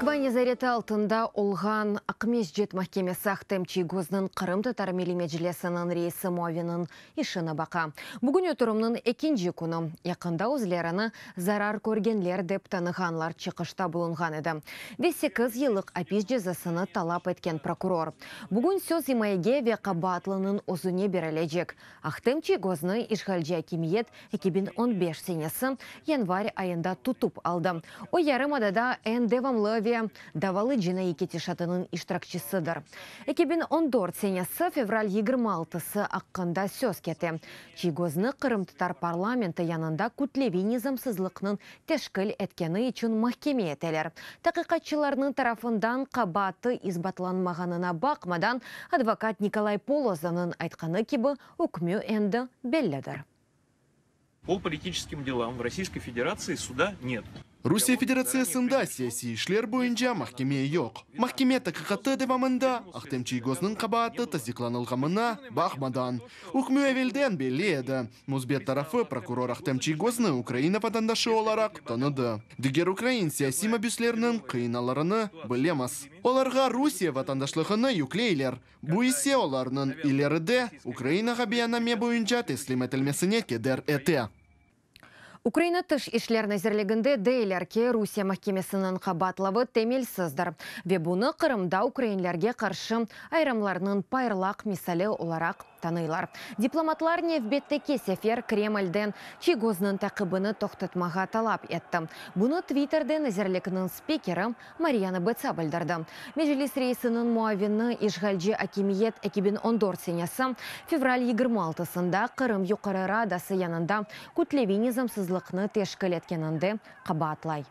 Moskva nezareti altında olğan Aqmescit mahkemesi Ahtem Çiygoznıñ Qırımtatar Milliy Meclisiniñ reisi muaviniñ işini baqa. Bugün oturımnıñ ekinci künü. Yaqında özlerini zarar körgenler dep tanığanlar çıqışta bulunğan edi ve sekiz yıllıq apis cezasını talap etken prokuror. Bugün söz imayege ve qabaatlınıñ özüne berilecek. Ahtem Çiygoznı işğalci akimiyet 2015 senesi yanvar ayında tutıp aldı. O, yarımadada eñ devamlı ve davalı cinaiy ketişatınıñ iştirakçisidir. 2014 senesi fevral 26-sı aqqında söz kete. Çiygoznı qırımtatar parlamenti yanında kütleviy nizamsızlıqnıñ teşkil etkeni içün mahkeme eteler. Taqiqatçılarnıñ tarafından qabaatı isbatlanmağanına baqmadan, advokat Nikolay Polozovnıñ aytqanı kibi, ükmü endi bellidir. Po politiçeskim delam v Rossiyskoy Federatsii suda net. Rusiye Federatsiyasında siyasiy işler boyunca mahkeme yoq. Mahkeme taqiqatı devamında Ahtem Çiygoznıñ qabaatı tasdiqlanılğamına baqmadan, ükmü evelden belli edi. Müsbet tarafı, prokuror Ahtem Çiygoznı Ukraina vatandaşı olaraq tanıdı. Diger ukrain siyasiy mabüslerniñ qıyınalarını bilemiz. Olarğa Rusiye vatandaşlığını yükleyler, bu ise olarnıñ ileride Ukrainağa beyanname boyunca teslim etilmesine keder ete. Ukraina Tış işler nazirliginde deyler ki, Rusiye mahkemesiniñ qabaatlavı temelsizdir ve bunı Qırımda ukrainlerge qarşı ayırımlarnıñ payrlaq misali olaraq tanıylar. Diplomatlar nevbetteki sefer Kremlden Çiygoznıñ taqibini toqtatmağa talap etti. Bunı Twitterde nazirlikniñ spikeri Maryana Betsa bildirdi. Meclis reisiniñ muavini işğalci akimiyet 2014 senesi fevral 26-sında Qırım Yuqarı Radası yanında kütleviy nizamsızlıqnı teşkil etkeninde qabaatlay.